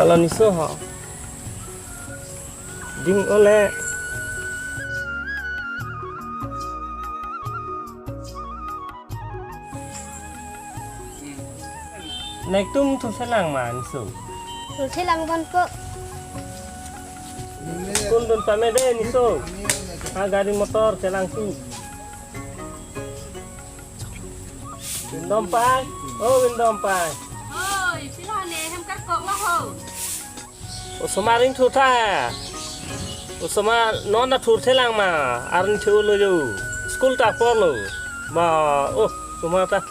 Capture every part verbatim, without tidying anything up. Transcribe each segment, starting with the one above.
Alo Niso ho. Ding ole. Nektum thurthelang ma Niso? Thurthelang ponpo. Kun dun pame de Niso. Ha gari motor chelangthu. Vindom pai. Oh, Vindom pai. Oi, pilo ne hem ka kok lo ho. Osomar ring thurtha. Osomar non ta thurthelang ma. Arni thu lo yo. School ta apor lo. Ma, oh, osomar ta.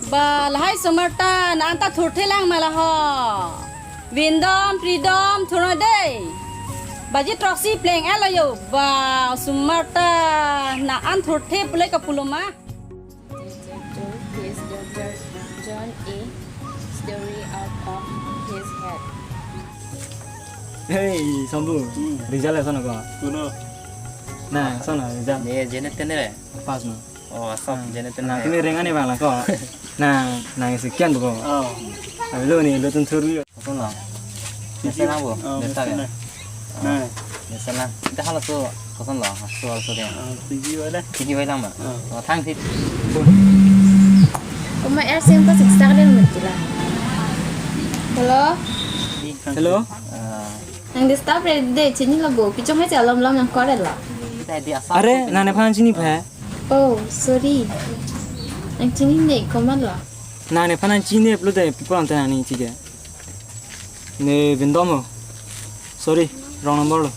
Ba, lahai osomar ta, na-an ta thurthelang ma la ho. Vindom, Pridom, thurnon de. Baji throksi pleng-et lo yo. Ba, osomar ta, na-an thurthe pule kapulo ma. He is the John A story out of his head. Hey, Sambu. Hmm. Result ason ko? Kuno? Na, ason result. Ne, jene tene re? Pass no. Oh, asap, hmm, jene tene. Kini ring ani bang la ko. Na, na isi kian ko. Oh. Alo ni lo tun suri. Koson lo? Tiji. Biasa lang bo? Oh, biasa biasa ya? Lang. Nah. Biasa lang. Ita halaso koson lo? Halaso, halaso de. Ah, tiji wala. Tiji wala ma? Ah. Oh, thang thit. Komat er sing ko siksak de mati la. Hello? Hello? Ah. Nang disturb re de, chinilo bo. Kechong hai si alom lom nang kore lo. Kita di asap. Are, nang nephan chiniphe? Oh, sorry. Nang chinine, komat lo? Nang nephan nang chinine pulote, people ante nang ni chike. Ne Vindom lo. Sorry, wrong number lo.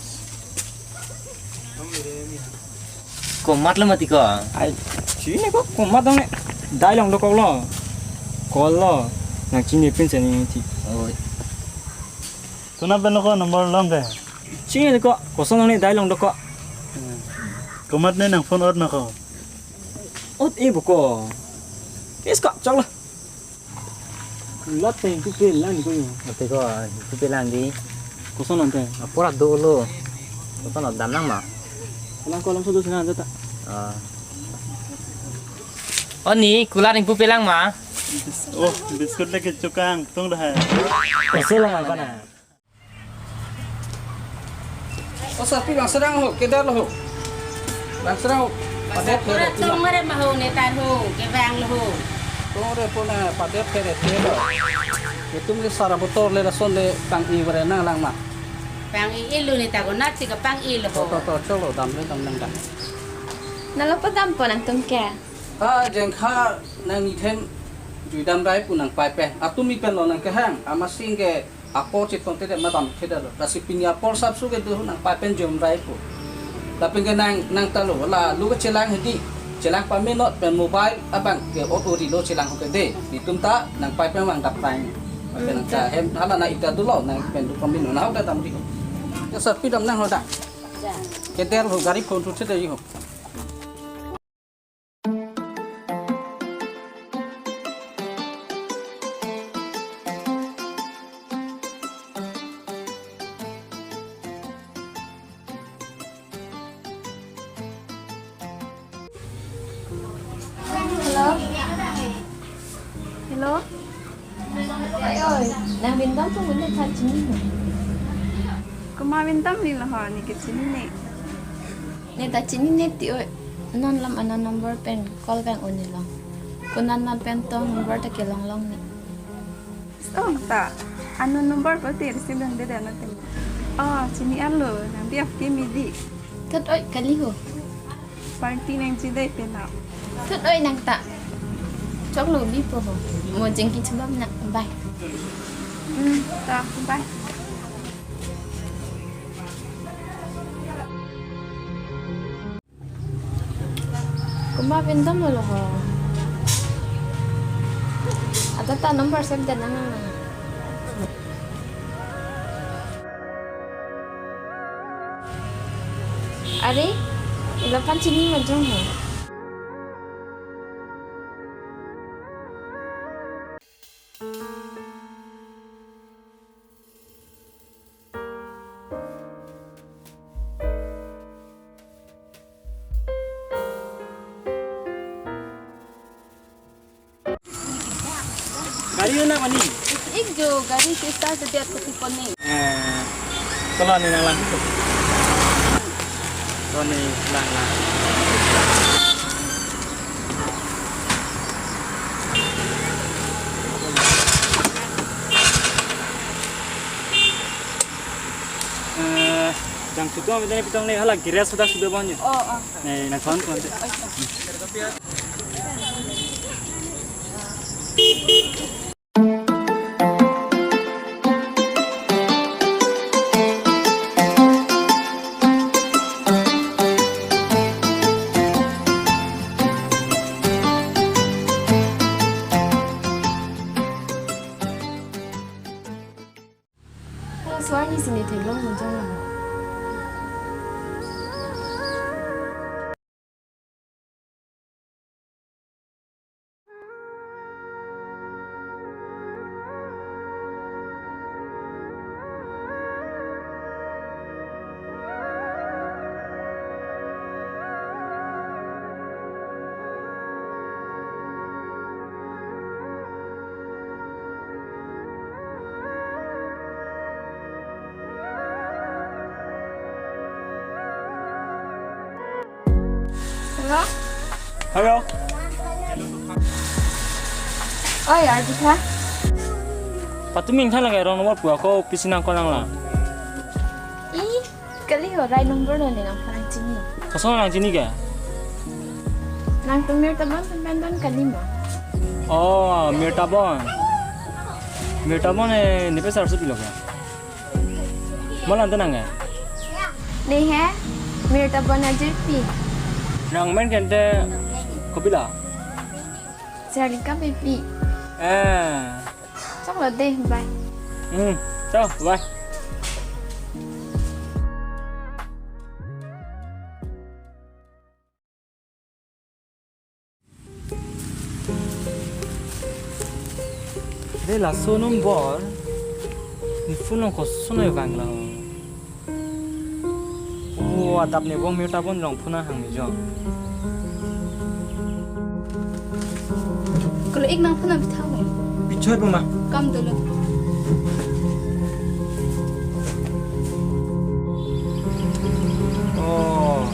Komat lo mati ko? Ai, chini ko, komat dong ne. Dai long dokok lo. Call lo. Nang chinine pin se ni ti. Oh. Tuna pen lo ko number long ke? Chini ko, koson long ne dai long dokok. Komat ne nang phone ot ma ko? Ot e bo ko. Kis ko, chok lo. Lot te ingkupe lang di ko yo. Ate ko, ingkupe lang di. Koson ante? Apor do lo. Koson lo, dam nang ma? Lang ko lang so do sina ante ta. Ah. O ni, kulat ingkupe lang ma? Oh, biscuit le kechokang, tung dah hai. Koson lang apa na? O sarpi bang serang ho, kedar lo ho. Bang serang ho. Padet phere. Tong mare ma ho, netar ho, kevang lo ho. Tong re pon padet phere phere lo. Itum ke sara botor le lason le pang-i vare nang lang ma. Pang-i-i lo neta ko nat si kepang-i lo ho. To, to, to, cholo, dam le dam nang dam. Nalo po dam po nangtum ke? Ah, jengkha nang ithen jui dam rai pu nang pai pen. Atum mi pen lo nang kehang, amat sing ke apor chitong te ma dam kheda lo. Lasi pini apor sapsu ke do nang pai pen jom rai po. Lapen ke nang, nang ta lo, la lu ke chelang hedi. Chelang pame not pen mobile abang ke ot ori lo chelang ho ke de. Itum ta nang pai pen vang dap rai. Lapen nang ta hem hala na ita do lo nang pen do pame no na ho ke dam di. Ya sarpi dam nang ho da. Ke der ho gari phone thu the de ho. Hello? Hello? Ai oi, nang Vindom pu ne tha chinine? Komat Vindom ni lo ho, ne ke chinine. Ne ta chinine ti oi. Non lam unknown number pen call vang un-e lo. Konat nat pen tong number ta kelong long ne. Oh, ta. Unknown number ko te receive dang de dana tem. Oh, chini arlo, nang di apke midi. Thot oi kali ho. Party nangji dei penap. Thot oi nang ta. Choklo bipo ho. Mo jengki chulom na. Bye. Hmm, ta, bye. Komat Vindom lo ho. Ada ta number save de nang nang. Are, ila phan chini ma jong ho. Gari na mani. Jo, gari ke start dia ke tiponi. Eh, kalau ni nang lang. Kalau ni lang lang. Eh, jang sudo, kita ni pitong ni hala gires sudah sudah banyak. Oh, oh. Nih, nang kawan kawan. Suarni sini theklong mujong lang. Hello? Hello? Oi, Ardika. Patumi ingthan lake, wrong number pu ako, pisi nangkol nang la. Ih, kali ho, right number lo ne nangphan nangchini. Kosonlo nangchini ke? Nangtum Mirtabon pen pen don kali ma? Oh, Mirtabon. Mirtabon, eh, ne pen sar supi lo ke? Mo lang tenang ke? Ne he, Mirtabon ajirpi. Nang men ke ante kopilo? Charlika Beypi. Eh. Choklo dei, bye. Hmm, chok, bye. Dei, laso number ne phone along kosonlo vanglo. Oh, adap ne bong Mirtabon along phone hang ne jong. Kalau ik nang phone abitha mo. Bichoi boma. Kam dolo. Oh.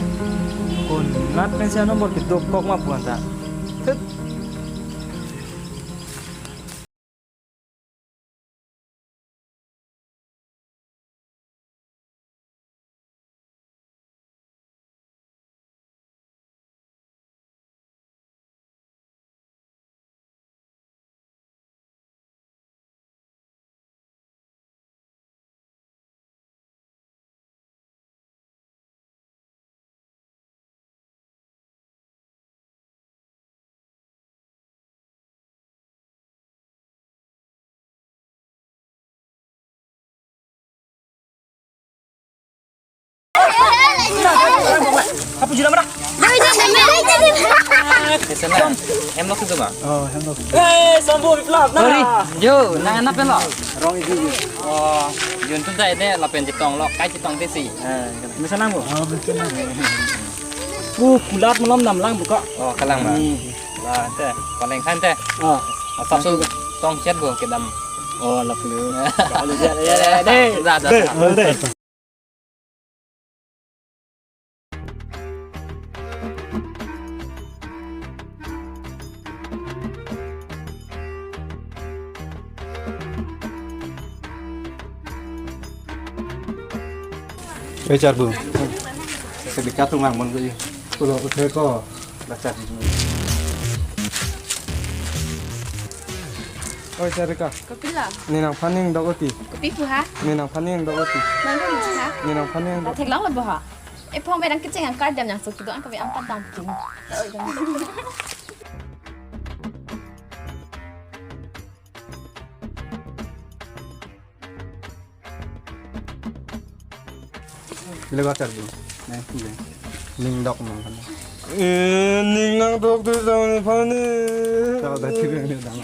Konat pensi number kedokok ma pu anta. Thut. Apa jula mana? Kesana. Hemlok itu, Bang. Oh, hemlok. Eh, Sambu Biplab, na. Sorry. Jo, nang anap lo? Rong isi. Oh, yun tu dai de lapen chetong lo, kai chetong te si. Eh, mesen nang bo? Oh, mesen nang. Pu kulat malom namlang buka. Oh, kalang, Bang. Hmm. Lah, te, paling kan te. Oh. Asap su tong chet bo kedam. Oh, lapu. Kalau dia, ya, ya, deh. Dah, dah, deh, dah. Deh. Eh, Charbu. Saya dekat rumah mon ko. Kalau udah ko, baca. Oi, Charika. Kopilo? Ne nangphan ning dok oti. Kopi pu ha? Ne nangphan ning dok oti. Nang ko ha? Ne nangphan ning dok. Theklong lo bo ha. E phong berang kecheng angkar jam yang suki do angkar be angkar dam pun. Oi, dam. Bila bacar bu. Nang sih. Ning dok nang kan. Eh, ning nang dok tu sama ni pani. Tahu dah ciri ni dah.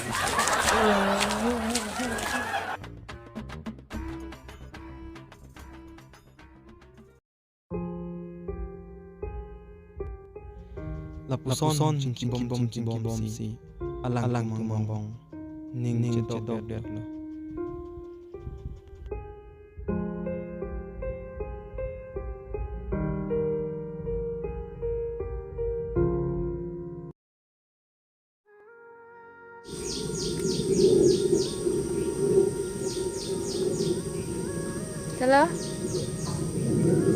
Lapuson chingkibom chingkibom si alang alang tumong bong ning chedok det lo. Hello?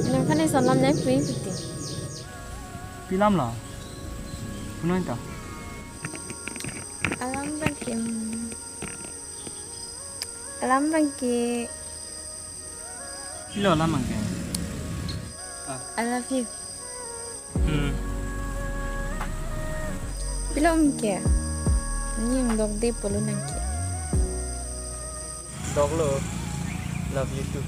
Inang khan ison lam nai pui piti. Pi lam lo? Punoi ta. Alam bangke. Alam bangke. Pilo alam bangke. Ah. I love you. Hmm. Pilo bangke. Ni yang dok de polo nangke. Dok lo. Love you too.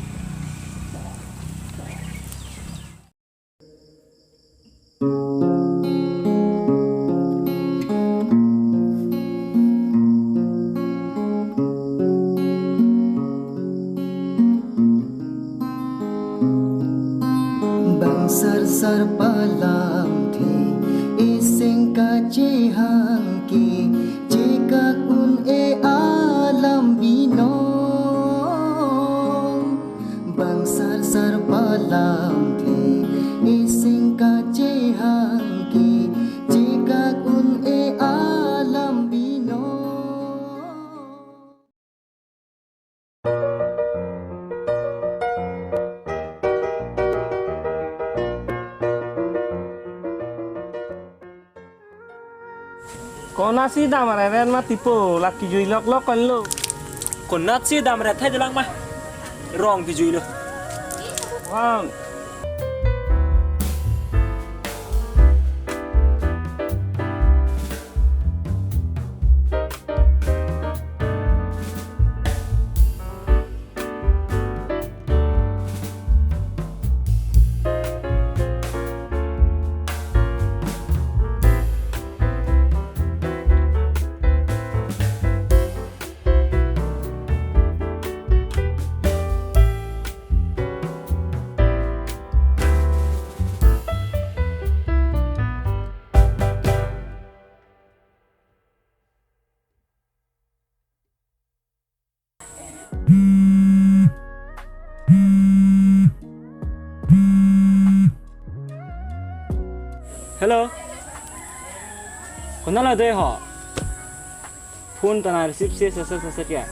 Bang sar sar palamthe, iseng kachehang ke, chekak un-e alam binong. Bang sar sar palamthe, iseng kachehang ke, chekak un-e alam binong. Konatsi damre ren ma tipo, la kejui lok lok konlo. Konatsi damre thai dolang ma. Rong kejui lo. Bang. Hello. Konat lo dei ho? Phone ta nang receive se se se se se kya?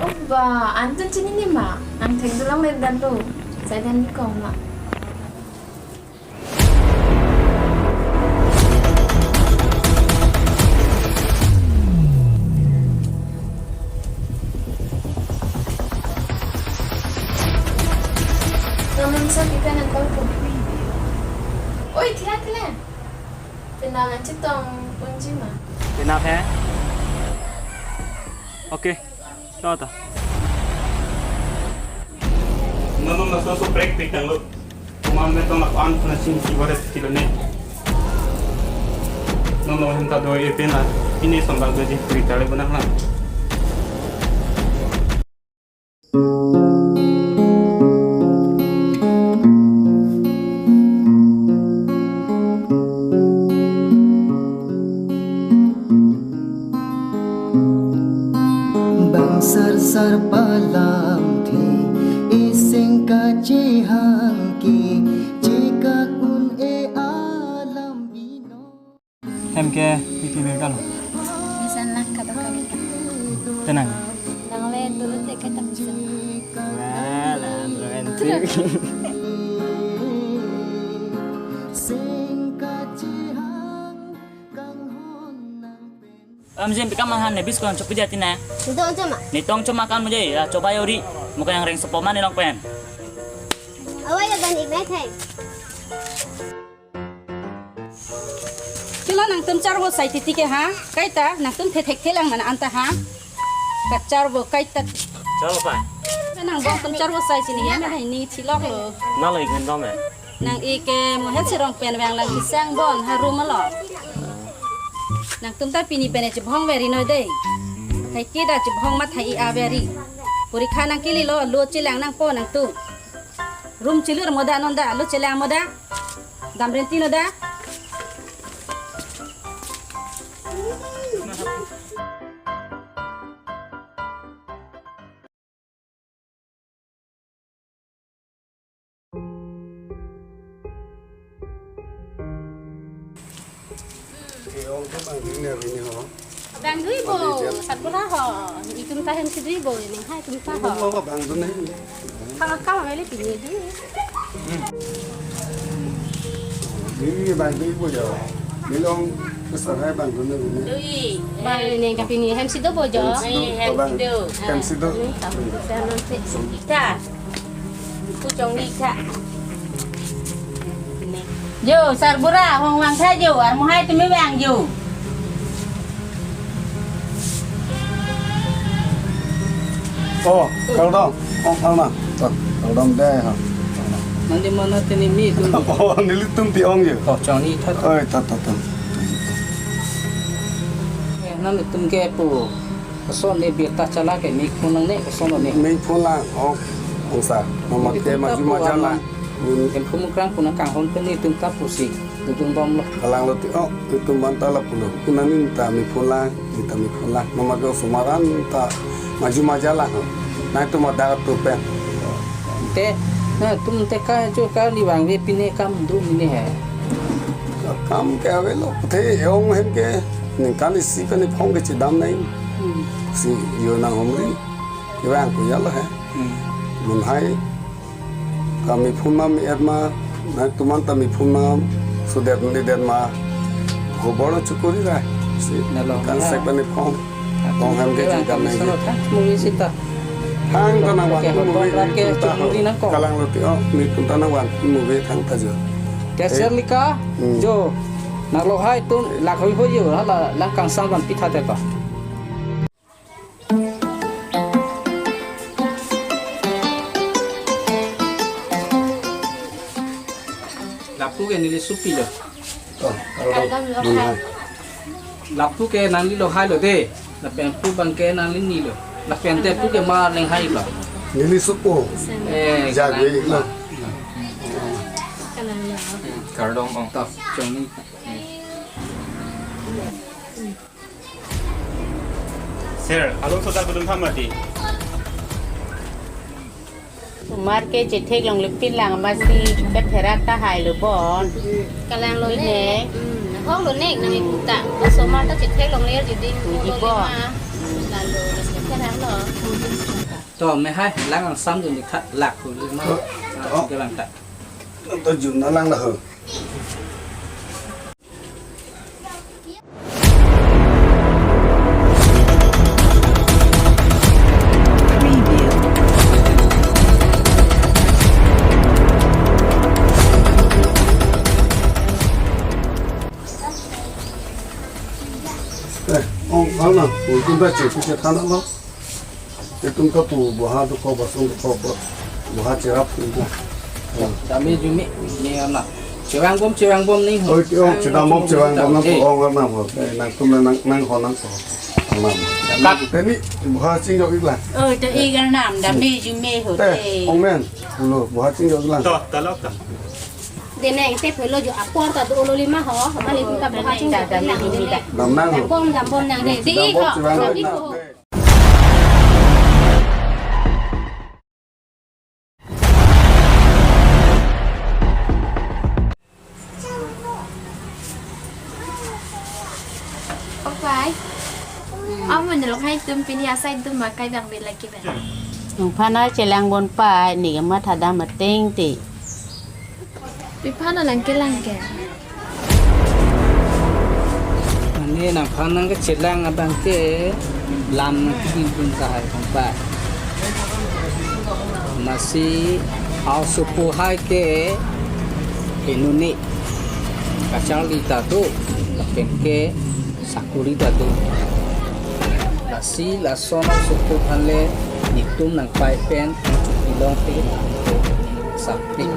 Oh ba, anton chinine ma. Nang thek dolang le dan lo. Sai dan ni kong ma. Namun sa kita nang call ko. Oi, thila, thila. Penang an chetong unji ma. Penang he? Okay. Chota. Nono laso so break pitang lo. Kuman me tong lapu-an puna sing si waret kilo ne. Nono hem ta do e pena. Ini sombal gaji kuitale benang lang. Bang sar sar palamthe, iseng kachehang ke, chekak un-e alam binong. Hem ke pipi me kalo. Bisan lang kato kami. Tenang. Nang le dulu te katam bisan. Wah, lah, bro, entry. Seng kachehang kanghon nang pen. Am jim pikam ahan ne bis kon chopi jati na. Nitong choma. Nitong choma kan mujhe ya choba yori. Muka yang reng sepo mane long pen. Awai ya ban ignite hai. Kilo nangtum charvo sai titi ke ha? Kaita nangtum thethekthe lang mana anta ha? Kacharvo kaita. Charvo pai. Nang bong tum charvo sai sini ya, mana ini thilok lo. Nalo ikan dom eh. Nang ike mohet sirong pen vang lang kisang bon harum lo. Nangtum ta pini pen chibhong veri noi dei. Thai kida chibhong mat thai a veri. Porikha nang kili lo, lo chelang nangpo nangtum. Room chilur mo da non da, lo chelang mo da. Dam renti no da. Ke ong ke bang ding ne bini ho. Bang dui bo, sarbura ho. Itum ta hem si dui bo, ning hai itum ta ho. Lo bang dun nai. Kang kang meli pini dui. Neli bang dui bo jo. Neli ong besar hai bang dun nai. Dui. Bang ning kapini hem si do bo jo. Hem si do, bang. Hem si do. Hem si do. Hem si do. Ta. Pu chongni tha. Jo, sarbura, hong vang tha jo, armu hai tumi vang jo. Oh, kardom, ong, ong na. Tuh, kardom dei ha. Mandi mana tini mi tum. Oh, nelitum pi ong jo. Oh, chongni tha. Oi, tha, tha, tha. Eh, nang tum ke pu. Koson ne birta chala ke mi phone lang ne, koson ne. Mi phone lang, oh, ong sa. Mama ke maju maja lang. Em phone krang puna kanghon pen netum ta pusi. Dudun bom lo. Kalang lo ti, oh, itum banta lapulo. Puna nin ta mi phone lang, nin ta mi phone lang. Mama ke sumaran ta maju maja lang. Nai tum ada tu pen. Te, na tum te ka jo ka ni vang ve pine kam du mine he. Kam ke avelo, te ong hem ke. Ningkan isi pen iphong ke chedam nai. Hmm. Si jo nang homri. Kevang ko ya lo he. Hmm. Mun hai. Kami phone ma mi et ma. Nai tuman ta mi phone ma. Sudet ni det ma. Khobor chukuri ra. Si. Nalo. Kan ya. Sek pen iphong. Tong hem ke kevang chedam kami nai. Solo thang movie sita. Thang ta nang wan ke movie. Ke ta ho. Movie nang ko. Kalang lo ti, oh, mi tum ta nang wan movie thang ta jo. Ke eh. Serlika. Hmm. Jo. Nang lo hai tum lak hoi hoi jo. Hala lang kangsam van pitha te ta. Lapu ke neli supi lo. Oh, kalau kardom lo hai. Lapu ke nangli lo hai lo de. Lapen pu bang ke nangli ni lo. Lapen te pu ke ma neng hai lo. Neli supo. Eh, jadi kalang lo. Kalang lo. Kardom ong. Toh, chongni. Sir, along soda belum tha mati. Somar ke chethek longle pin lang masi ke pherak ta hai lo bon. Kalang lo ne. Hmm, hong lo ne nang iputa. Somar ta chethek longle jidin uji lo bon. Lima. Lalu ke pherak lo. To me hai lang ang sam dun dikha lak hu lima. Oh. Ke lang ta. To jun na lang la ho. Eh, ong, ong na, ong, tum ta che, che than lo. Itum ta pu, buha do ko, basong do ko, bo-, buha cherap tum ta. Dame jumi, ni ana. Chevang bom, chevang bom ni. Oi, ti ong, chedam bom, chevang bom, nang pu ong, nang ho. Eh, nang tum, nang, nang ho, nang ho. Nang. Kat. Teni, buha ching jok ik lang. Oh, to ik nang, dame jumi ho. Eh, te. Ong men, pulo, buha ching jok ik lang. To, talok ta. Deneng, te pelo jo apor ta do lo lima ho, mali tum ta buha ching jok ik lang. Dam nang ho. Dam bom, dam bom nang de. Di ik ho, dam ik ho. Opai. Amun lo hai tum pini asai tum makai bang bela ki bang. Nangphan chelang bon pai, ne ke matha dam ateng te. Pi aphan nang kelang ke? Ani nangphan nang kechelang abang ke lam nang kidin pun kahai kongpa. Masi aw supu hai ke inuni kacharli ta do, lapen ke sakuri ta do. Lasi lason aw supu aphan le netum nangpai pen ilong te sapik.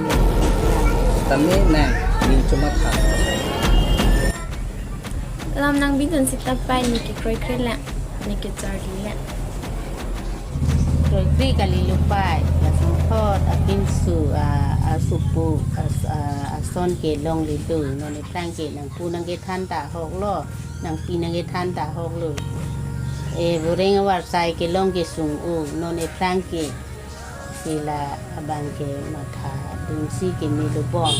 Tame nang ning chomatha. Lam nang bidun sita pai ne kekroikre lang, ne kecharli lang. Kroikre kali lo pai, lasonthot apinso, a, asupu, as-, a, ason kelongle do, non aphrang ke nangpu nang kethan ta ahok lo, nangpi nang kethan ta ahok lo. E, boreng avarsai kelong kesung o, non aphrang ke sila abang ke matha dunsi keme dobom.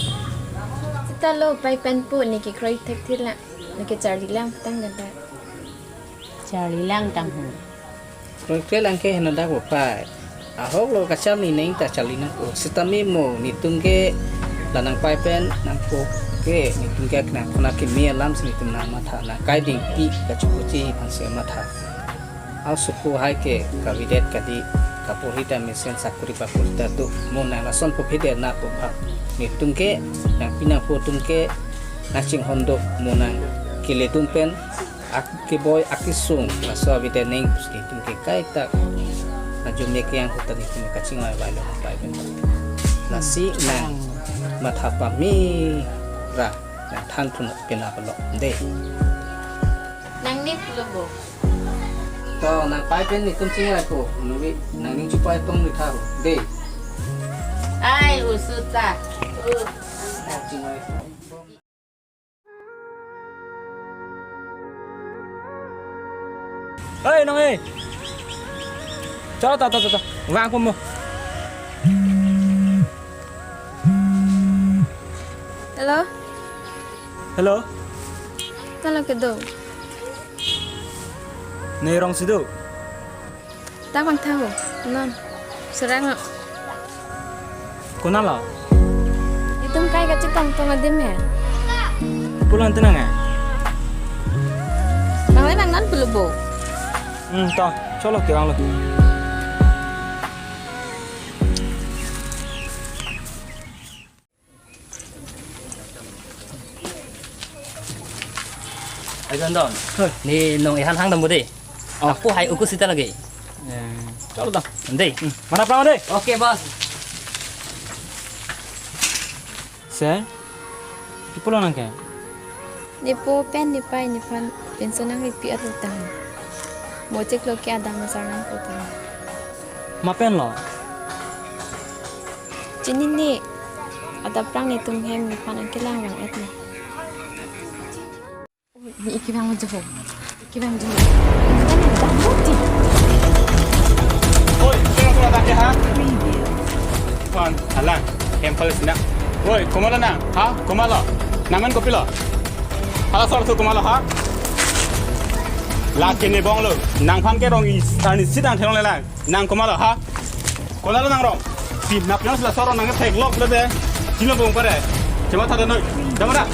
Sita lo pai pen pu ne kekroi thekthit lang, ne kecharli lang tang ganda. Charli lang tang ho. Rongkre lang ke henodak bo pai. Ahok lo kacharli neng ta charli nangpo. Sitame mo netum ke la nangpai pen nangpo ke netum ke kena kona keme alam si netum nangmatha nangkai dingpi kachukuchi aphan si matha. Asopo hai ke kavidet kadi kaporhi ta mesen sakuri paporhi ta do. Mo nang lason po phede na po bha. Netum ke nangpi nangpo atum ke nangchinghon do mo nang keledun pen ak keboi akisung laso avidet neng pusi netum ke kaita. Na jumne ke yang hutan netum kachingvai vai lo pai pen. Lasi nangmatha pame ra nangthan thun pena palo. De. Nangning pulo bo. To nangpai pen netum chingvai po. Nubi nangning chupai tong ni tharo. De. Ai usuta. Uh. Chingvai po. Hei, nong, hei. Cho, ta, ta, ta, ta. Vang po mo. Hello? Hello? Talo kedo? Ne rong si do? Tang bang thaho, non. Serang lo. Konat lo? Netum kai kachetong tong adim he. Pulang tenang eh. Nang le nang non pulo bo. Hmm, to, cholo kerang lo. Ai don don. Hoi. Ne nong ehan hang dam bo de. Oh. Apo hai uku sita lagi. Eh, chalo dah. Ande. Hmm. Mana plang de? Oke, bos. Sir, ipulo nang ke? Nepo pen nepai nephan pension nangripi atu tang. Mo chiklo ke adam asar nangpo tang. Ma pen lo? Chinine, adap prang netum hem nephan angkelang rang et na. Ni iki bang mo joho. Iki bang joho. Oi, sino ko ta ke ha? Kon, hala, temple sina. Oi, komatlo nang, ha? Komatlo. Nangmen kopilo. Hala sor tu komatlo, ha? Lake ne bong lo. Nangphan ke rong i, arni sidang therong le lang. Nang komatlo ha? Konatlo nang rong? Pinap yang sila sorong nang theklok le de. Chino bong pare. Chama thada noi. Damara.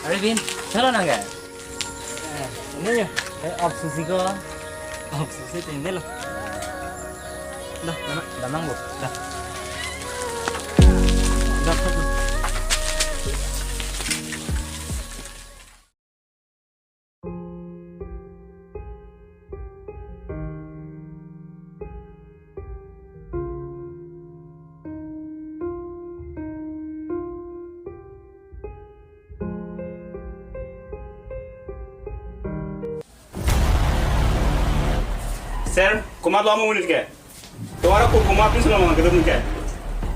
Arifin, chalo nang ke? Eh, ini ya. Eh, obsesi ko. Obsesi tinggal lo. Dah, mana? Damang bu. Dah. Dah, dah. Sir, komatlo mo minute ke? Tomar ko komat pin solo mang kedun ke?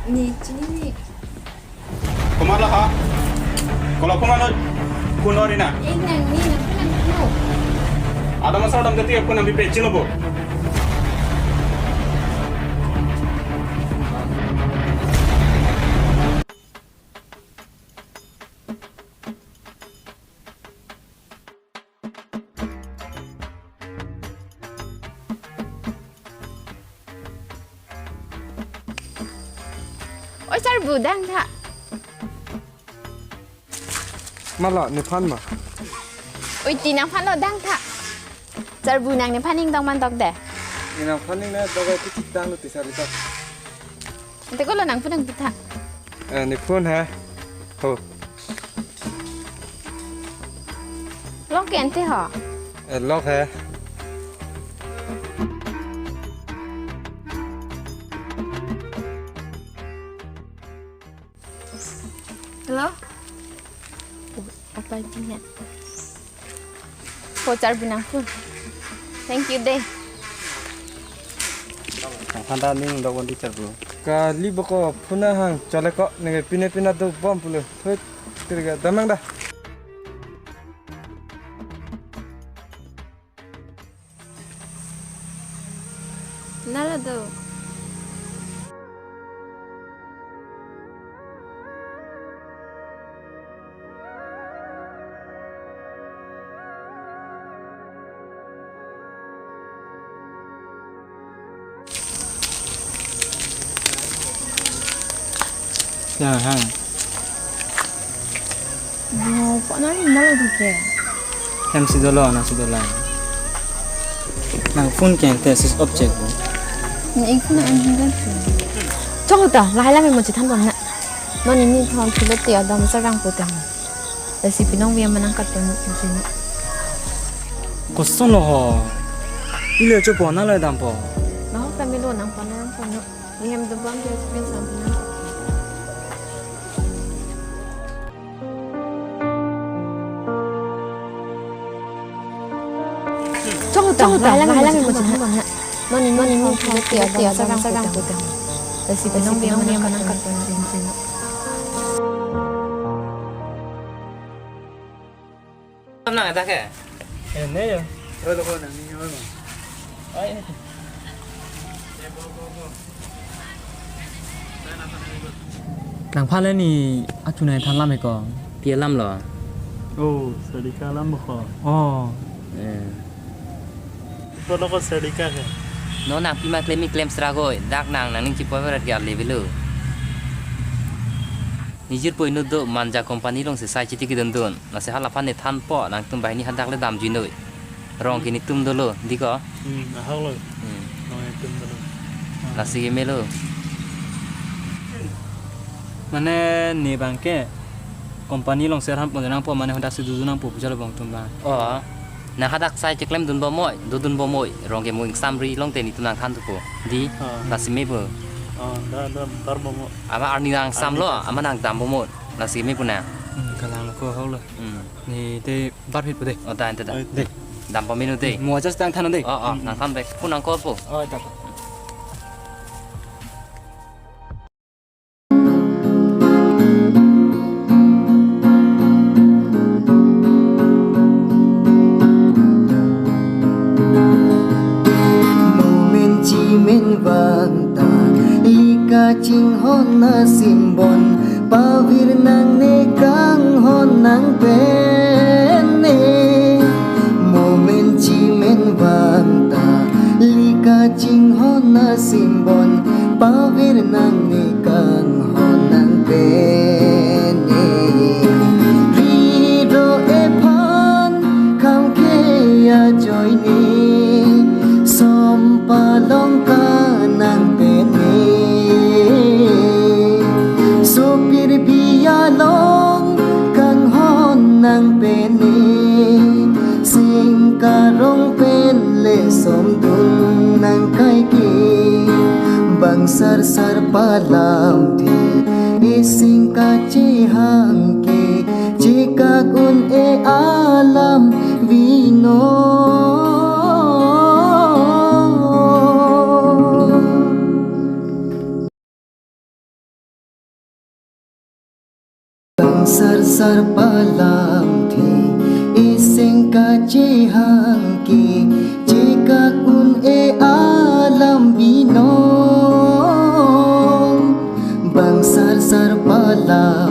Ni, chinine. Komatlo ha? Kola komatlo kunori na? Eh, nang ni, nang ko nang ko. Adam asar adam jati ko nang bipe chino bo. Oi, Charbu, dang tha. Mala, nephan ma? Oi, ti nangphan lo, dang tha. Charbu nang nephan ning dong man dok de. Ne nangphan ning ne dok ai ti kitang lo ti sari ta. Ante ko lo nang phone nang pitha. Eh, ne phone ha. Ho. Lock ke ante ho. Eh, lock hai. Hello? Oh, apa dia? Ko Charbu nang phone. Thank you de. Nangphan ta ning dok on ti Charbu. Kali boko phone hang chole ko nang pine pina do bom pulo. Thut. Tirga, damnang da. Nala do. Ya, hang. Bo, pa na ri na lo ke. Hem si dolo, na si dolo. Nang phone ke ante switch off chek bo. Ni ek phone an hinga tu. Chong ta, lahai lam mo chethan bom na. Non ini thon philo te adam sarang po te. Lasi pinong via manang kat pon mo sini. Koson lo ho. Ile cho po na lo dampo. Na ho kami lo nang panang po no. Ni hem do bang dia pin sam pinang. Chong ta, chong ta, lahai lam mo chethan bom na. Non ini, non ini thon philo te adam sarang po te. Lasi pinong via manang kat pon mo sini. Nang ada ke? Eh, ne yo. Oi, lo ko nang ni yo. Ai. Nang phan le ni achu nai than lam ko. Pi alam lo? Oh, Sarika alam ko. Oh. Eh. Ko lo ko Sarika ke. No nang pima klem klem sra goi. Dak nang nangning chipo berat ke ale belo. Nijir po inut do Manja company along si sai chiti kedun dun. Lasi hala aphan ne thanpo nangtum banghini hadak le damjui noi. Rong ke netum dolo, di ko? Hmm, ahok lo. Hmm. Rong netum dolo. Lasi ke melo. Mane ne bang ke company along si thanpo nangpo mane hadak si dodun nangpo pu jalo bang tum bang. Oh. Nang hadak sai cheklem dun bomoi, dodun bomoi. Rong ke mo ingsamri along te netum nang than thupo. Di, ah, lasi me bo. Ah, da, da, bar bomoi. Ama arni nang sam lo, arni ta. Ama nang dam bomoi. Lasi me pu na. Hmm, kalang ko ahok lo. Hmm. Ni te bar phit pu de. Oh, ta, ante ta. Oi, de. Dam pamenu de. Mo adjust tang than de. Oh, oh, nang than bek. Pu nang call po. Oh, ta. Momen chimen vang ta lika chinghon na simbon pavir nangne kanghon nang pen ne. Momen chimen vang ta lika chinghon na simbon pavir nangne kanghon nang pen ne. Ri ro ephan kham ke ajoine som palong kanang pen ne. Sopir bi along kanghon nang pen ne. Sing karong pen le som dun nang kai ke. Bang sar sar palam thi ising kachihang ke. Chikak un-e alam binong. Bang sar sar palam thi ising kachihang ke. Chikak un-e alam binong. Bang sar sar palam